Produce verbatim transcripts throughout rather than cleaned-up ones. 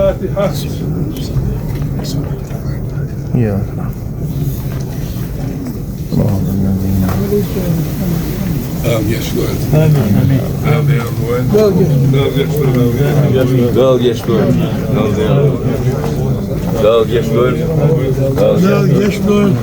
فاتحة. يا. Дала гешт дойла. Дала гешт дойла. Дала гешт дойла. Дала гешт дойла. Дала гешт дойла.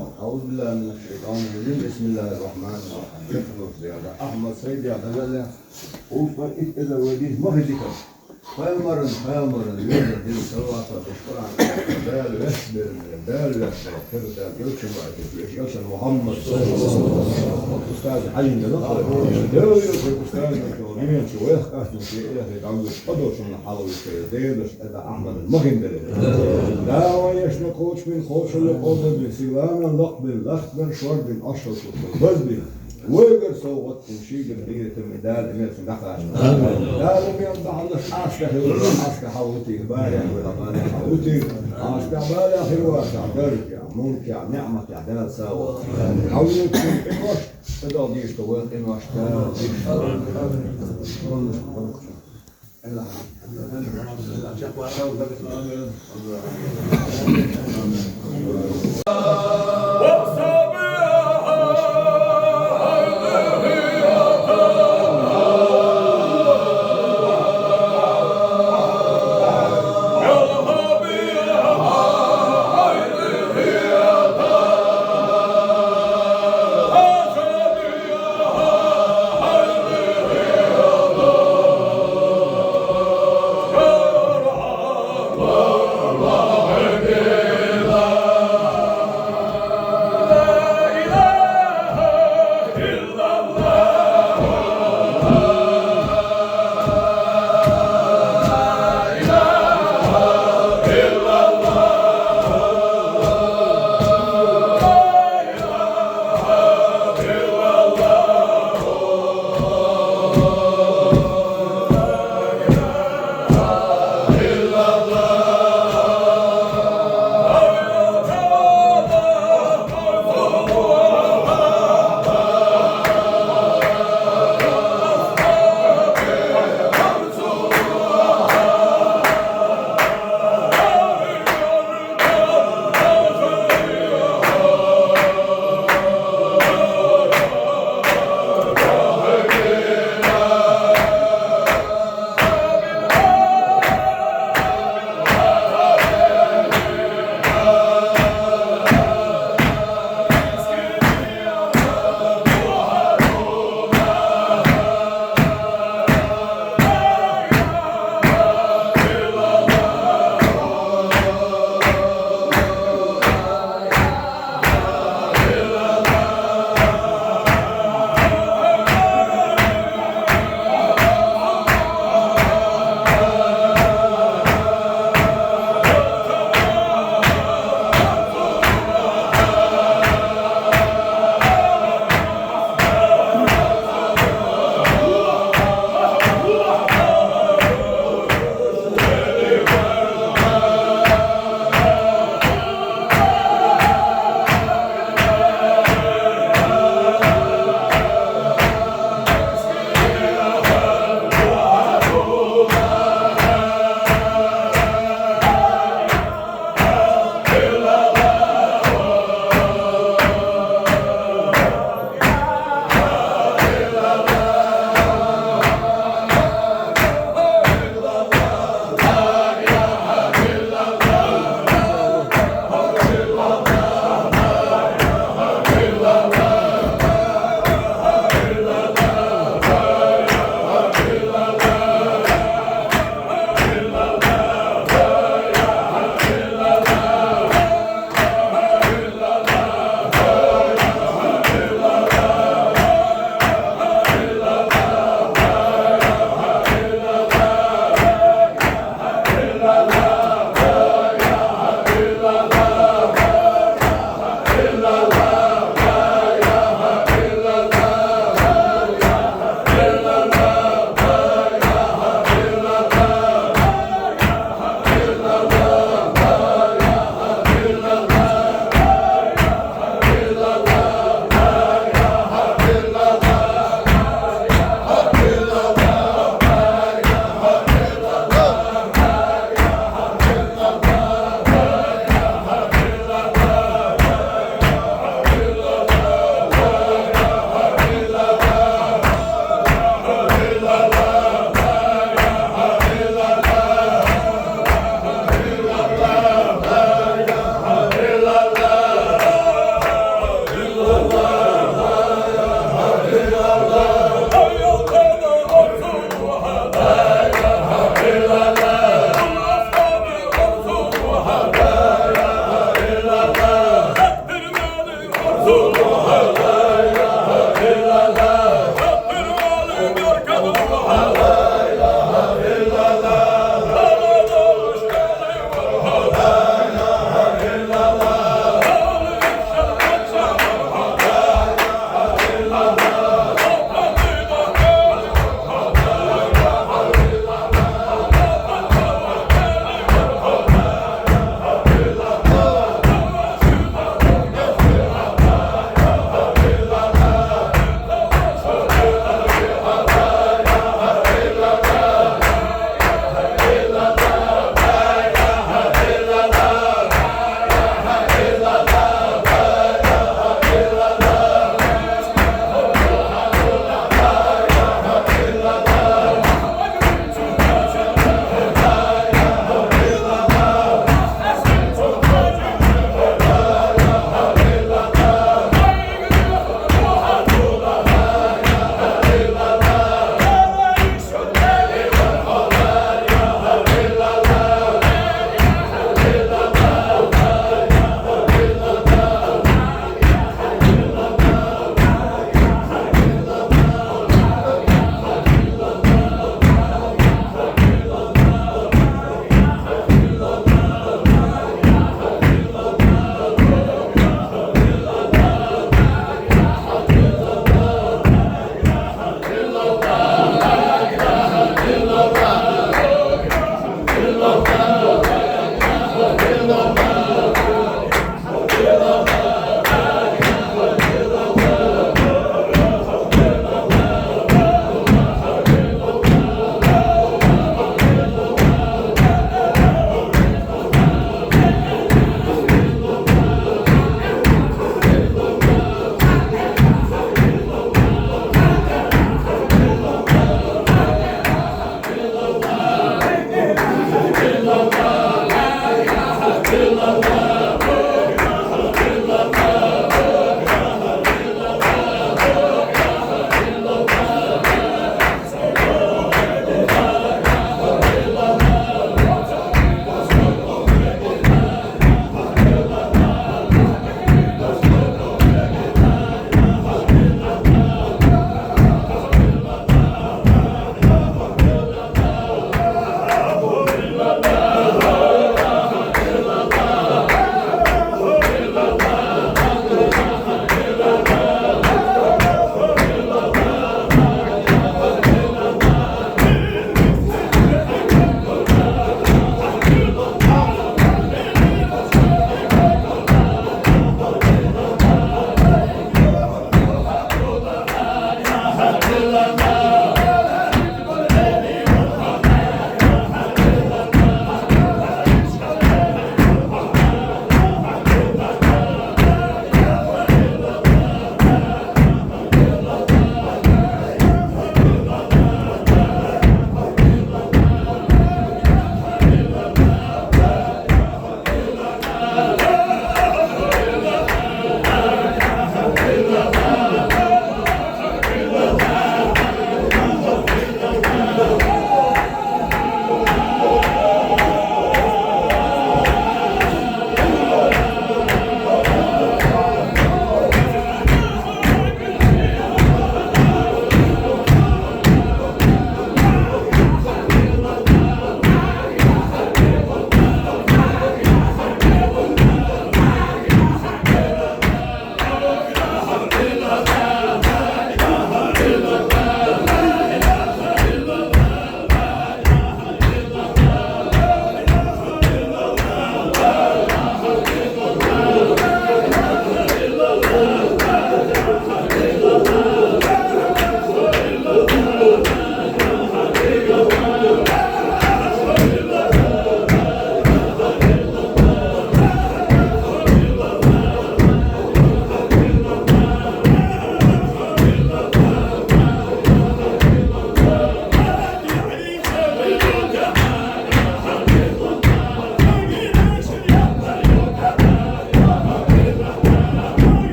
أعوذ بالله من الشيطان الرجيم. بسم الله الرحمن الرحيم. Ахьмад Сайдиев дагадоагӀа. Укхаза итт эзар вай дийца ма хезий. Пайхамара, пайхамара везар дина салават, Ӏа деш Къуръан, Дала ваьча бер, Дала ваьча бер, Дала ваьча бер, Дала ваьча бер, Мухьаммад. Устаз Ӏалим да, Дала ваьча устаз да, ваьча ваьча, ваьча къастин ше, эхе, дӀавода, къадошана хьалвода, дедаш, Ахьмад ма хиннадале. Дала ваьча кхочушбе, кхочушалла къоабалбе, сийлахьа лакхбе, лакхбе, шорбе, ашшал шурбе, базбе. Вайгара совгӀат шийгара дийртам Дала мел цун дӀакхача. Дала мел бахьанаш Ӏаска хилар, Ӏаска хьалвутийга, барех вай, барех хьалвутийга. Ӏаска барех хир вацахь, даржехь, мулкехь, ниӀматехь Дала совгӀат. Хьалвутийга къинош, Дала дийша вай къинош, Дала дийша.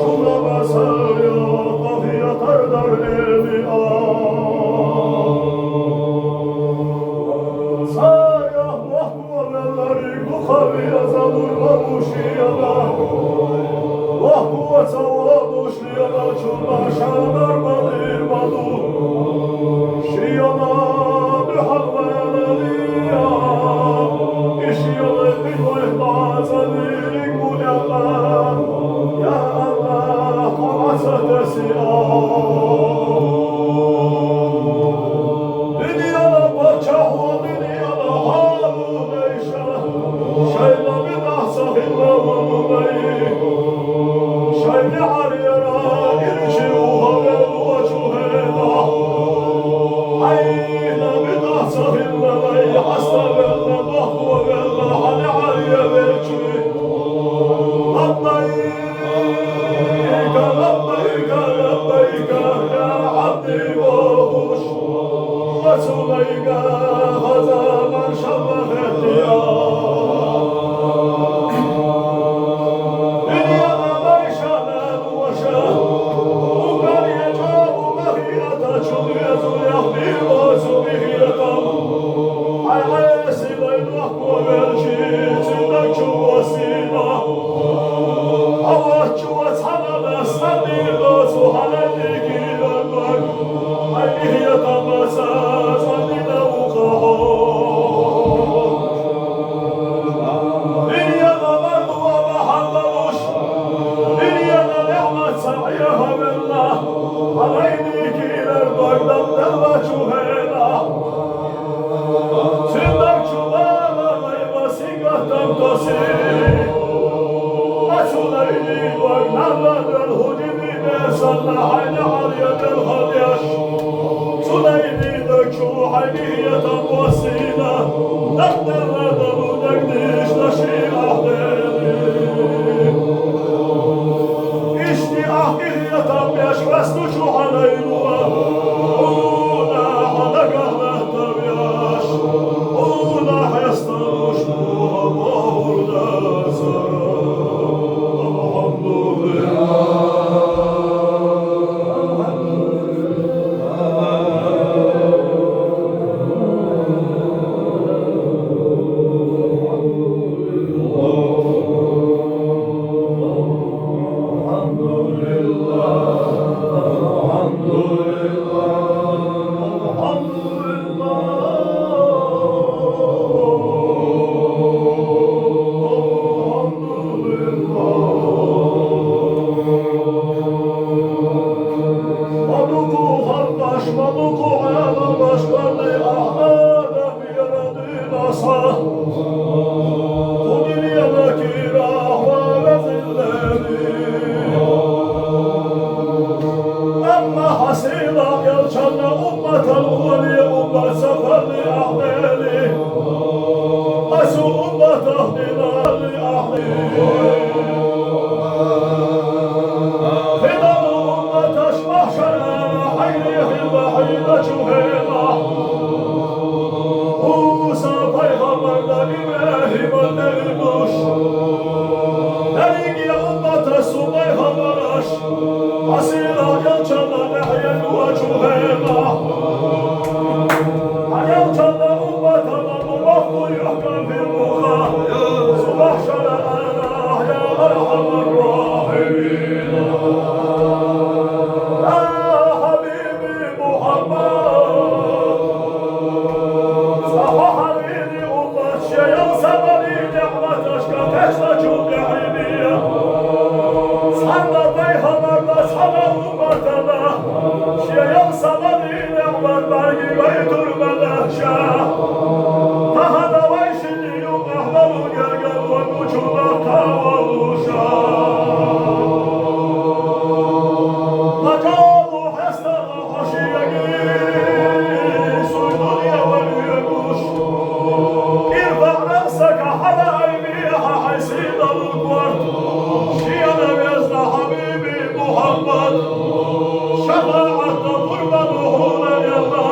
Шуга масала йоах къахетар дар эли а. Цар йоах, воккхавелларг дукха веза лур ма бу шийна. Воккхаваца водуш лелачунна ша дар ма дийр ма ду. Шийна дуьхьал валале а, и шийна къинойх база дийриг бу аьнна. Я АллахӀ, тхо Ӏа ца тесса а. Дунен паччахьо, дунен хьалу дайша, шоайла битӀахь ца хилла ва ду вай. Шоай неӀарера ирча ухавелла волчу хенахь, хьайна битӀахь ца хилла вай, хьаставелла, бохкавелла хьа неӀарера велча. لبيك، لبيك، لبيك، يا عبدي، бохуш, ва цунга хаза маршалла хетта. Дунен дайша, нана, ваша, уггаре чӀогӀа къахетачун веза яхь бийр бу цу къахетам. Хьай Ӏеса дай дохко велча, цуьнан даг чу воссийна. Хьо воцчу цхьана а садийр доцу хьалайни кийрар дог. Хьай къахетамца цӀандина ву-кх хьо. Дунен мард ва бахьан долуш, дунен ниӀматца Ӏехавелла, хьалайни кийрар дог дӀаделлачу хенахь, цуьнан даг чу валале ва сингаттам тосий. Ва цу лайни дог нанна доьлху дийна бер санна хьайна Ӏаря делха деш. Цу лайни даг чу хьай къахетам воссийна, дӀаделла долу дегнаш дашийна ахь, Дела. Иштта ахь къахетам беш хьоьстучу хьалайна ва. Хьуна хьо дагахь латта веш, хьуна хьесталуш ву хьо бохург дац. الحمد لله. Ма дукха халкъаш, ма дукха Ӏаламаш кхоьллий ахь Адамера дийнахь схьа. Кху дунен кийрахь ва веза Дела. Амма хьан сийлахь элчанна умматан оле уммат ца кхоьллий ахь, Дела. Аса умматах дина ахь, Дела. Кхидолу умматаш махьшара хьайна хилла хьийначу хенахь, Муса пайхамарна, ИбрахӀимна тӀе а луш, дерриге умматаш цу пайхамараш, хьан сийлахь элчанна тӀехьа егначу хенахь, хьан элчанна умматана ма баккхий юьхькӀал хир бу-кх цу махьшара арахь, я архьамар-рахьимин. Я хьабиби Мухьаммад, цкъа хьо хьалийна уммат шен ялсамани ниӀматашка кхечначул тӀехьа ийна. Цхьанна пайхамарна, цхьанна умматана шен ялсамани ниӀмат бӀаргагойтур ма дац ша. Тахан вай шиъ юкъахь валу гергарло гучунах кхаваллуш. Ма чӀогӀа хьестагӀа хьо шега, суй дуьне вай вегуш. ارفع رأسك, хьала айбе хьо хьайн сийдолчу корта, шена везна хьабиби Мухьаммад, шафаӀат дан пурба бу хьуна, аьлла.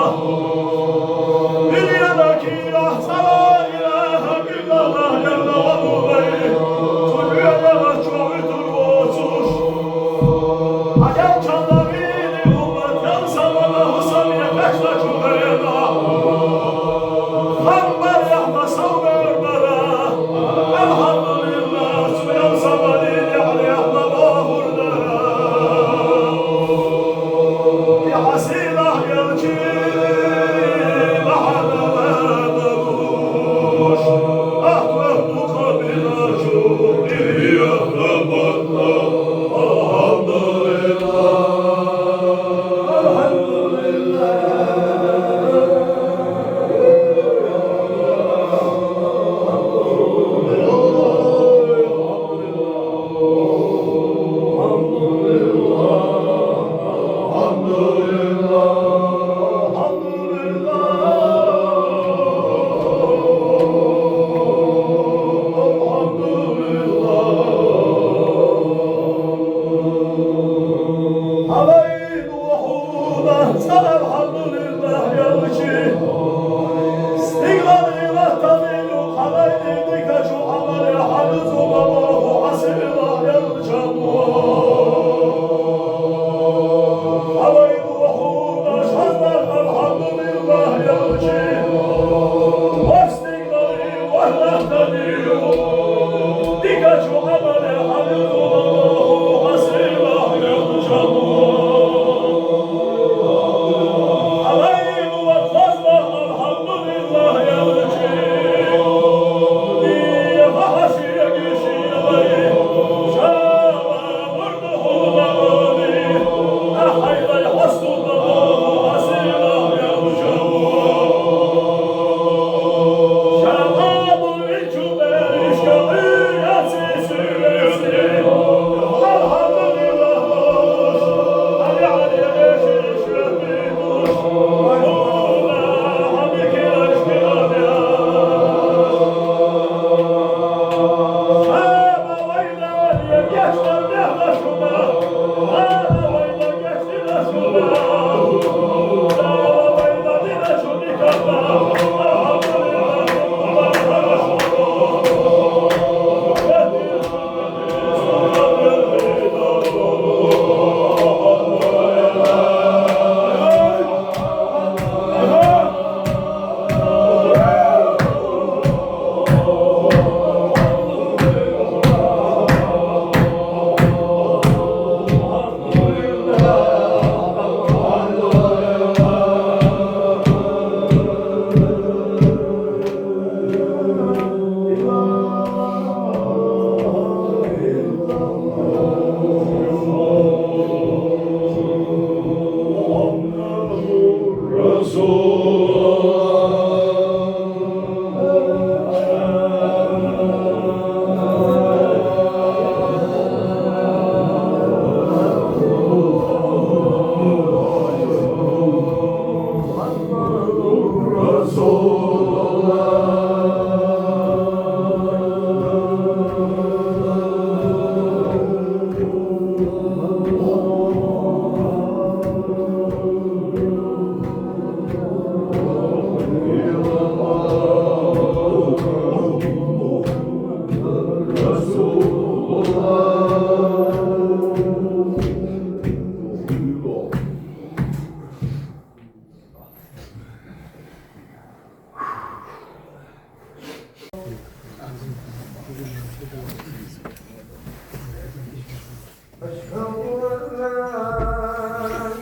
أشهد أن لا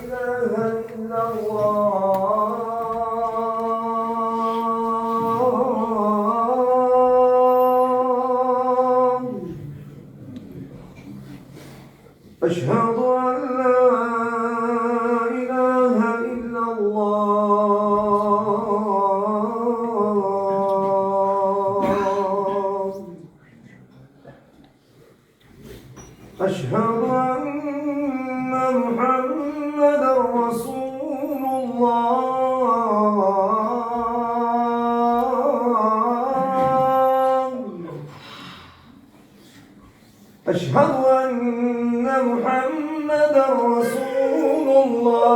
إله إلا الله. أشهد أن لا إله إلا الله. أشهد أن محمدا رسول الله. أشهد أن محمدا رسول الله.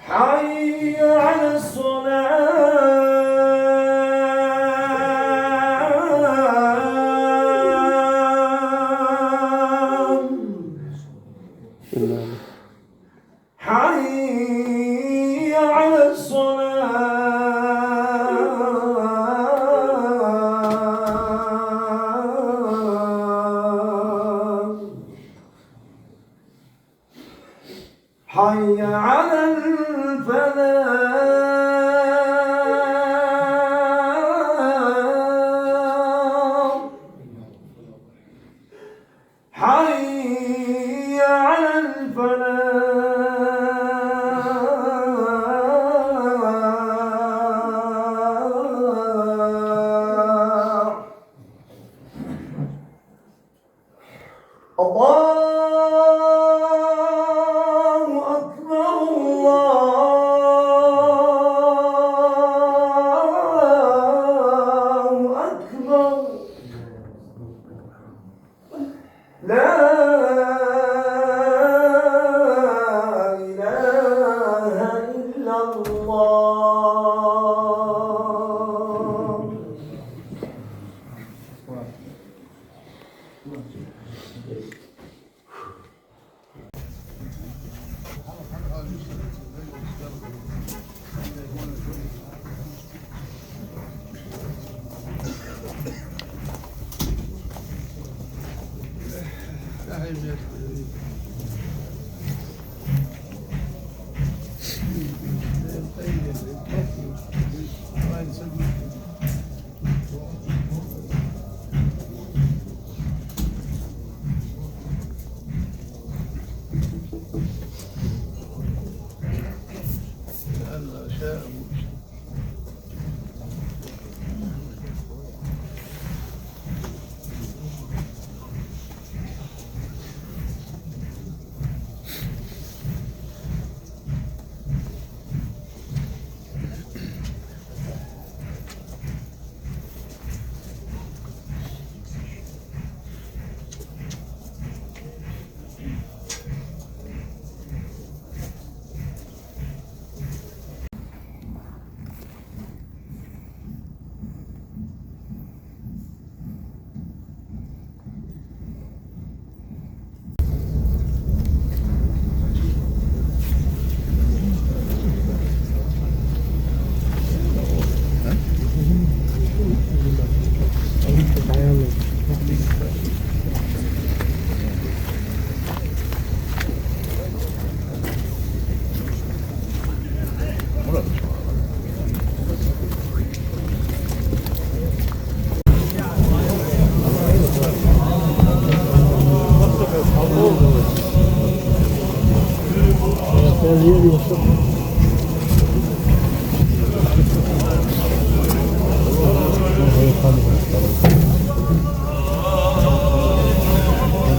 حي على الصلاة. حي على الصلاة. حي على الفلاح. حي على الفلاح. الله أكبر، الله أكبر. لا إله إلا الله.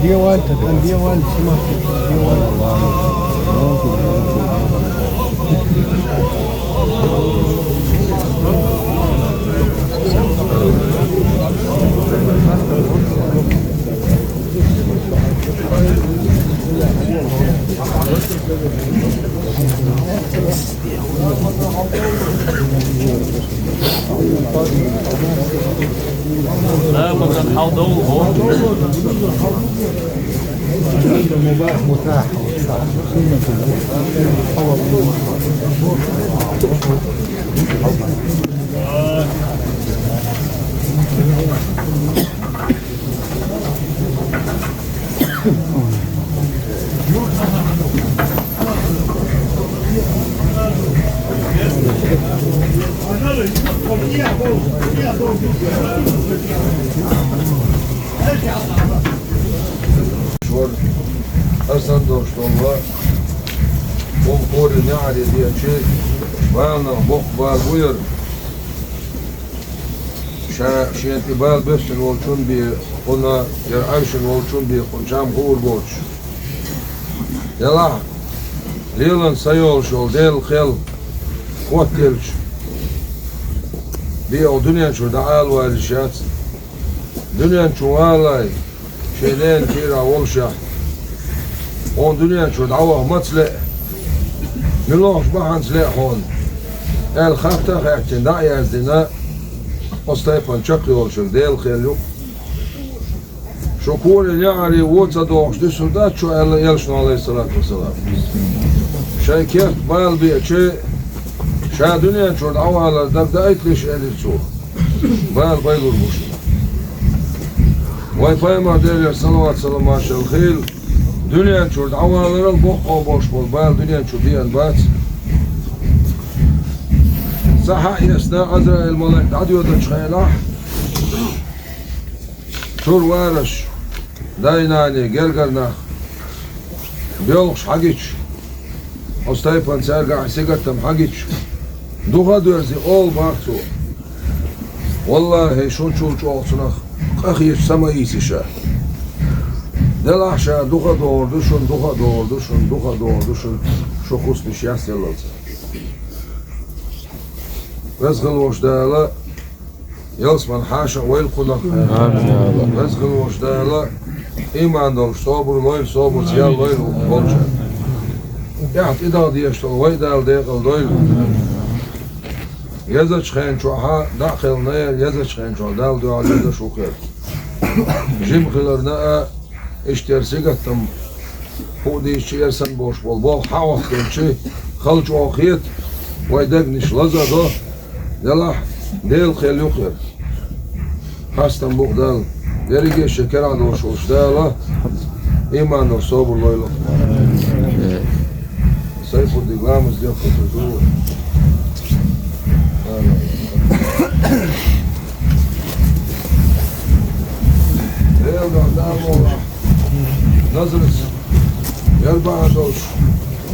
ديوان، تكون ديوان، سمعت ديوان. لا، ما كان حاضر. مباح، متاح. سنة. Шор арсан долаш дола, укх кхоре наӀарга деча, бала нах боккха бала ба ер. Ша шийна тӀа бала бессина волчун бе, кхунна, ер Ӏовшина волчун бе, кхунна чам хуур боцуш. Делахь, лелан са йолаш йола Даьла кхел, котделча, бе укх дунен чура дӀаала вала йиш яц. Дунен чу валале, шен ненан кийрахь воллашехь, хьуна дунен чура дӀаваха маца лаьа, муьлхача бахьанца лаьа хьуна, аьлла, хатта а хаьттина, дӀа а яздина, оцу тайпана чакхйолчуьнга Даьла кхел ю. Шун кхоре наӀарга вон ца дохуш дуьсур дац шо, аьлла Элчано, Ӏалайхи ссалату вассалам. Шайн керта бала беача, ша дунен чура дӀавалар дагадоуьйталаш, аьлла цо. Бала байлур бу шуна. Вай Пайхамара, Даьлера салават-салам-маршалла хийла, дунен чура дӀаваларал боккъал болуш болу бала дунен чу беана бац. Са хьаэцна, Ӏазраил-малайк дӀадоьдучу хенахь, чура вараш, дай-наний, гергара нах, боьлхуш хьагича, оцу тайпана цаьргахь сингаттам хьагича, духа а доьрзи, ола бах цо: «ВаллахӀи, шун чул чӀогӀа цунах къахеташ са ма ийци ша. Делахь ша духа а догӀур ду шун, духа а догӀур ду шун, духа а догӀур ду шун, шун хӀусамаш яц яллалца». Веза хила волчу Дала ялсаманин хьаша а войла кхунах. Амин. Веза хила волчу Дала иман долуш собар лойла, собарца ял лойла болчарна. ТӀехь тӀедала дезаш долу вай Дала декъала дойла. Езачу хенан чохь дӀа а кхелхина, езачу хенан чохь Дала дуьхьал дезаш ву хир. Жима хиларна а, иштта ер сингаттам хӀуъа дийшча, ер санна болуш болу болх хьахӀоттийначи, хала чӀогӀа хета вай дегнаш, лаза а до, делахь, Даьла кхел ю хир. Хастам бу-кх Далла. Дерриге а шен керахь долуш волчу Дала иман долуш собар лойла. Сайфуддин ламаз дехкуьйтур ду. Даьла дуьхьа, Дала мукъ лахь. Назрас, ер бахьана долуш,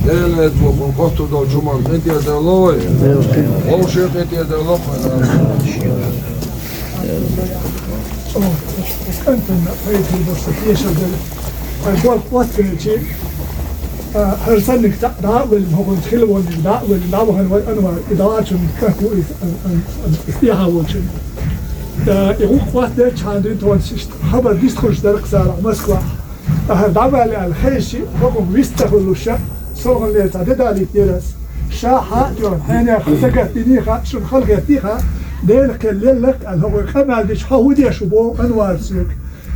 Делан Ӏедало кхуьнан хоттур долчу хӀуманна къинтӀера дойла вай. Вовшийн къинтӀера дойла вай. КӀантана пайда бош тешар дара. Вай болх хӀоттавелча, а, хӀара санниг цхьаъ дӀа а ваьлла, хӀокхунца хила волниг дӀа а ваьлла, дӀавахана вай Анвар, и дӀачун тӀаккха ву иза, ан-, ан-, ан-, стехьа волчун. Да, и гӀуллакх хӀоттавелча хьан дуьйна тхуна иштта хабар дистхуьлуш дара-кх царах Москвахь. Ахьа дӀаваьлла аьлла хезча, хӀокхунга вист ца хуьлуш, ша, со хӀун лерца дӀадалийта дера ас. Ша хьа а тоьхна, хьенех сагатдиний хаьа, шуна хала хеттий хаьа, Делан кхел лелла-кх аьлла, хӀокхуьнга къамел дича, хьо хӀун деш ву боху Анвар соьга.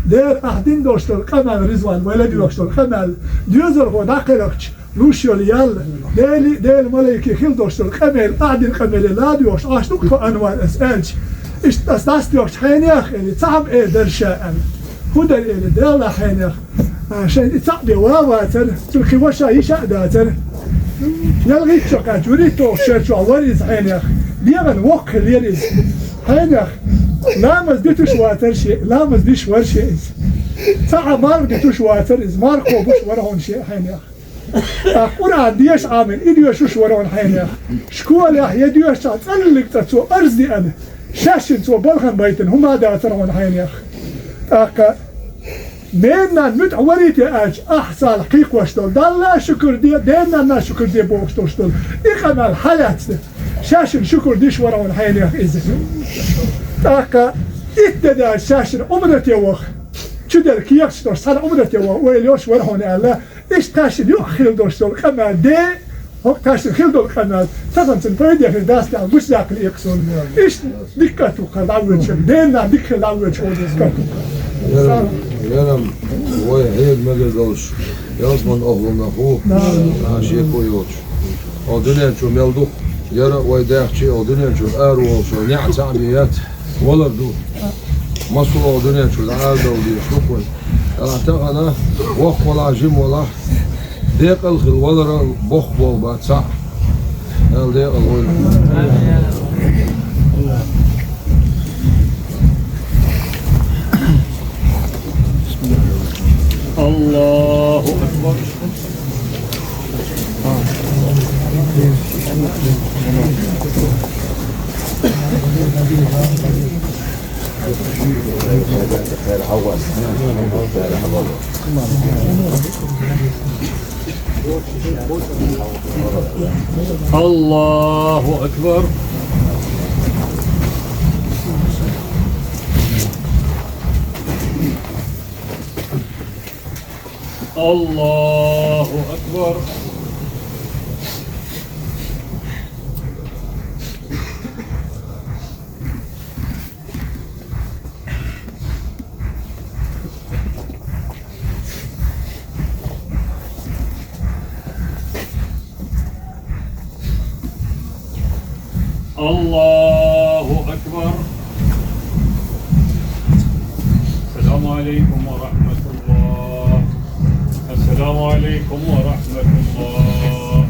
Дера ахь дина долуш долу къамел, Ризван, вай ладоьгӀуш долу къамел, доьзалхо дӀакхелхича луш йолу ял, Дели, Делан малайкий хила долуш долу къамел, ахь дина къамеле ладоьгӀуш Ӏаш ду-кх тхо, Анвар, ас аьлча. Иштта ас дӀасадоьгӀча, хьенех, элий, цхьа хӀума эр дара ша аьлла. ХӀун дара элий, делахь хьенех. А, шайна и цхьаъ бен ван а вацара, цуьнан кхин ваша йиша а дацара. ЯлхӀитта шо кхаьчча, вуьрхӀитта шерчохь вара иза хьенех. ДегӀана воккха хиллера иза. Хьенех, ламаз дитуш вацара шен, ламаз деш вара шен иза. Цхьа хьа марха дитуш вацара иза, марха кхобуш вара хьуна шен хьенех. ТӀаккха Къуръан деша Ӏамийна, и доьшуш вара хьуна хьенех. Школехь я доьшучохь цӀаллиг цӀа цо арз деана, шаьшшинна цо балхана байтина хӀума дацара хьуна хьенех. ТӀаккха дена-нанна муьтӀахь варий те аьлча, ахь, Салахь, кхайкхош долу, Далла шукур де, дена-нанна шукур де бохуш долуш долу и къамел хьалаьцна, шаьшшинна шукур деш вара хьуна хьенех иза. ТӀаккха итт де даьлча шаьшшинна Ӏумрате ваха, чуделла кехаташ долуш, цхьана Ӏумрате ваха ойла йолуш вара хьуна аьлла, иштта тхаьшшинна юкъахь хила долуш долу къамел де, хӀокху тхаьшшинна хила долу къамел, тахана цуьнан пайде хир дац аьлла, гучудаьккхина эккха суна. Иштта дикка а туххар дӀавоьдуш, дена-нана дика хила дӀавоьдуш хьо деза. Ярам, ярам, вай хьега мегар долуш, ялсаманин охӀлунах ву, а, шеко йоцуш. Хьо дуьнен чу мел ду-кх, Ер вай даьхача а дуне чура араволаш, наӀар цхьа а бе яц, валар ду. Массо а дуне чура арадала дезаш да-кх вай. ТӀаккха тахан воккха валахь, жима валахь, декъала хила валар а боккха болх ба цхьаь. Дала декъала войла. الله أكبر. الله أكبر. الله أكبر. الله أكبر. السلام عليكم ورحمة الله. السلام عليكم ورحمة الله.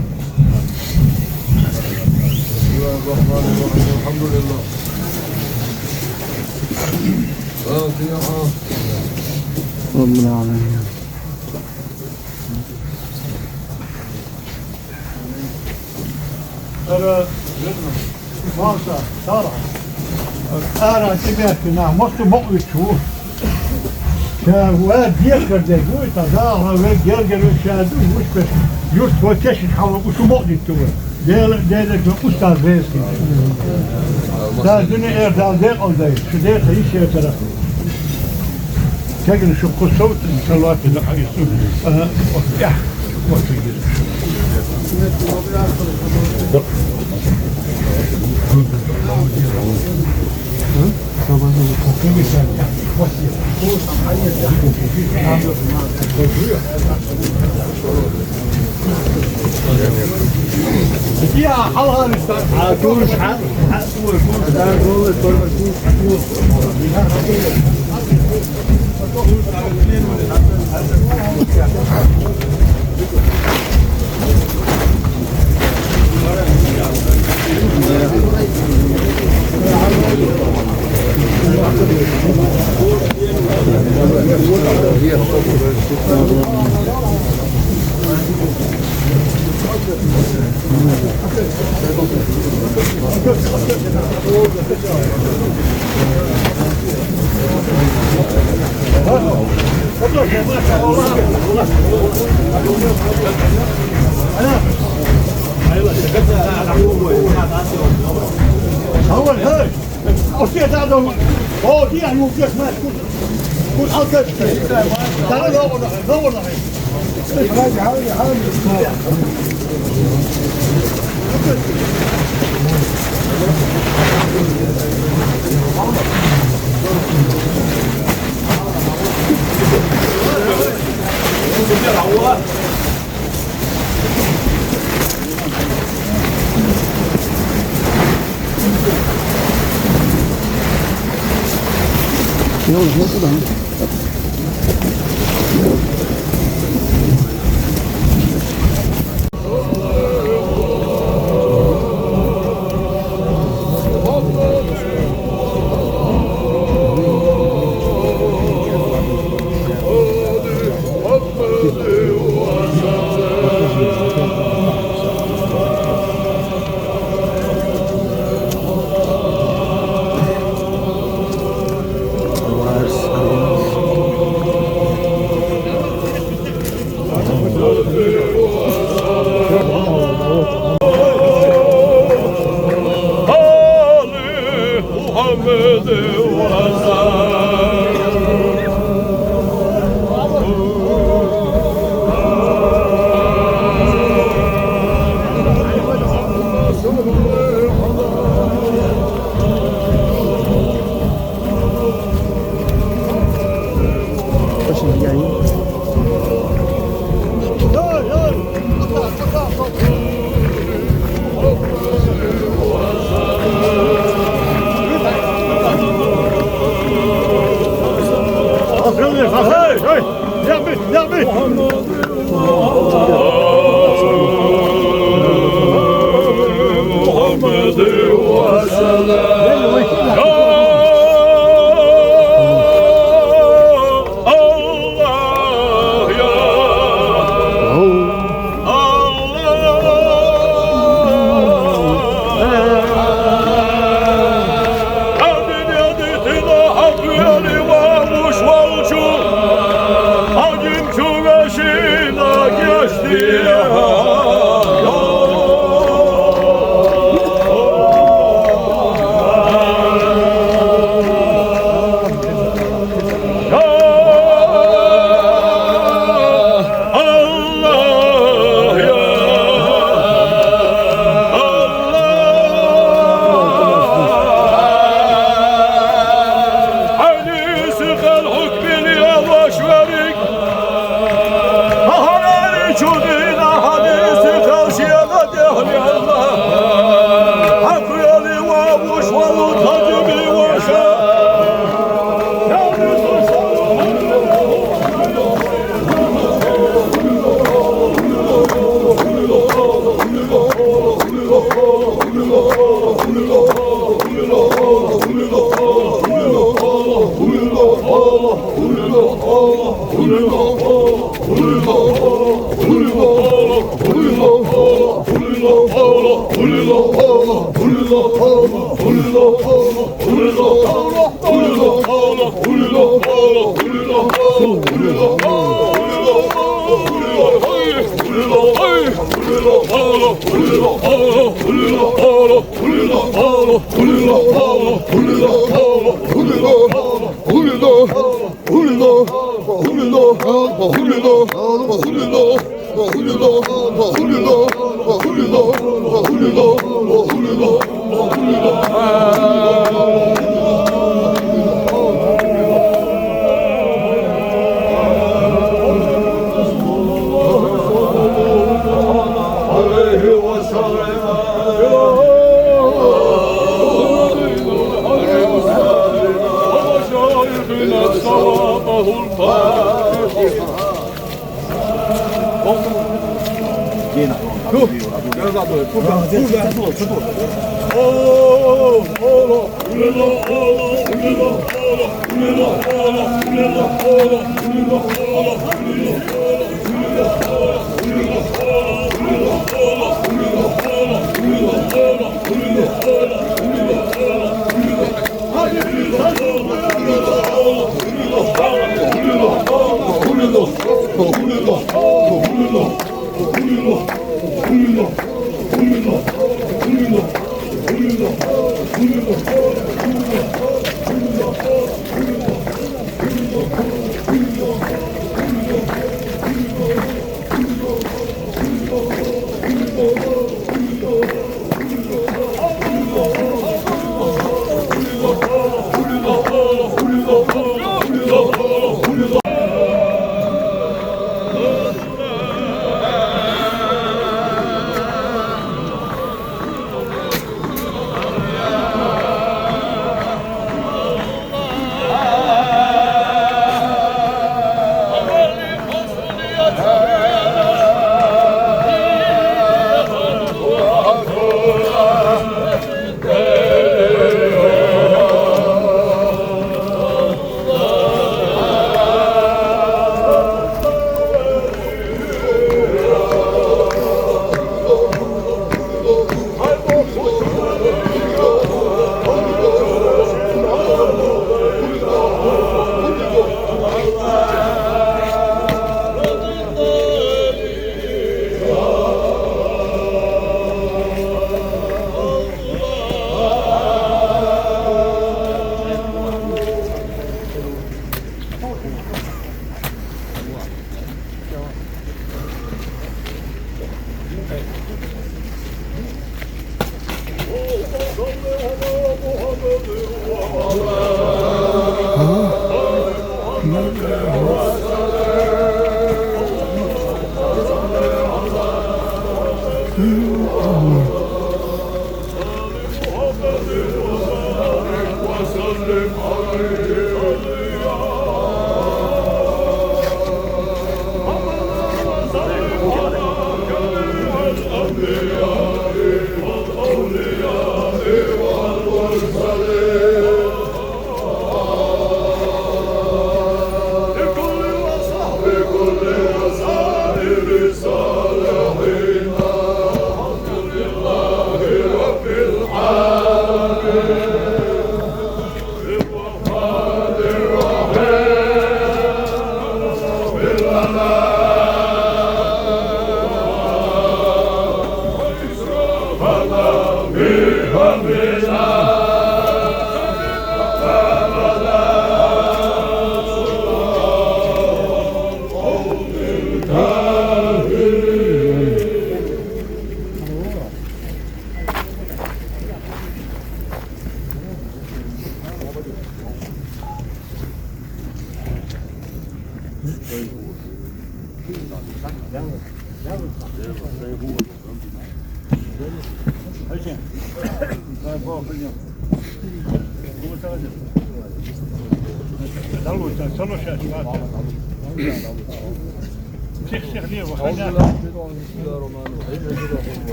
بسم الله الرحمن الرحيم. الحمد لله. الفاتحة. رب العالمين. Ара, Марша, Сара. Ара, тебе на, мосту мокъвичу. Ша ва декхар де гуй, та да, ва ве гергер ве ша ду, вуш пеш. Юрт ва тешит хьала, ушу мокъдитту ва. Дела, дела, устаз вески. Та дуне эр дал декъал дай, шу декъа иши тара. Кегин шу кху совт, салват да хьайсу. Ага, ох, я.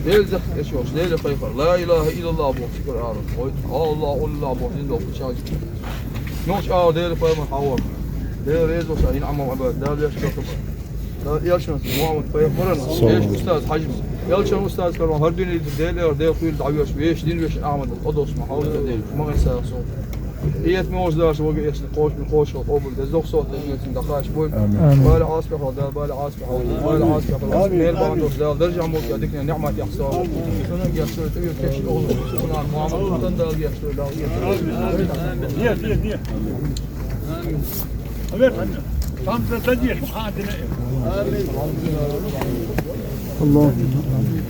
Дела захь эш йолаш, Дела пайхамар, ла илахӀа иллаллахӀ бохаш, цигара ара. Ой, АллахӀ, АллахӀ бохаш, дин доху чалж. Нуш ара Дела пайхамар хьавар. Дела реза ва ша, ин Ӏамал Ӏибад, Дала веш катаба. Дала элчанца, Мухьаммад пайхамарна, вешан устаз Хьажимас. Элчан устаз карван, хӀара дуне Дела эр, Дела хуйла дӀавеш, вешан дин, вешан Ахьмад, къадос ма хьавар Дела, ма гӀин сара со. Иет моздаша вага эшна кхош-, кхоша къобал деза, дохсо тӀа иет дахаш бой. Амин. Бала Ӏаспехьа, Дала бала Ӏаспехьа, бала Ӏаспехьа. Мел бан дос Дала даржа мулка дикне ниӀмат яхсо. Сунан геш шо тӀавир кеш огӀу. Сунан Мухьаммад тан Дала геш шо Дала иет. Нет, нет, нет. Амин. Амин. Там за задержу хадина. Амин. Аллахумма амин.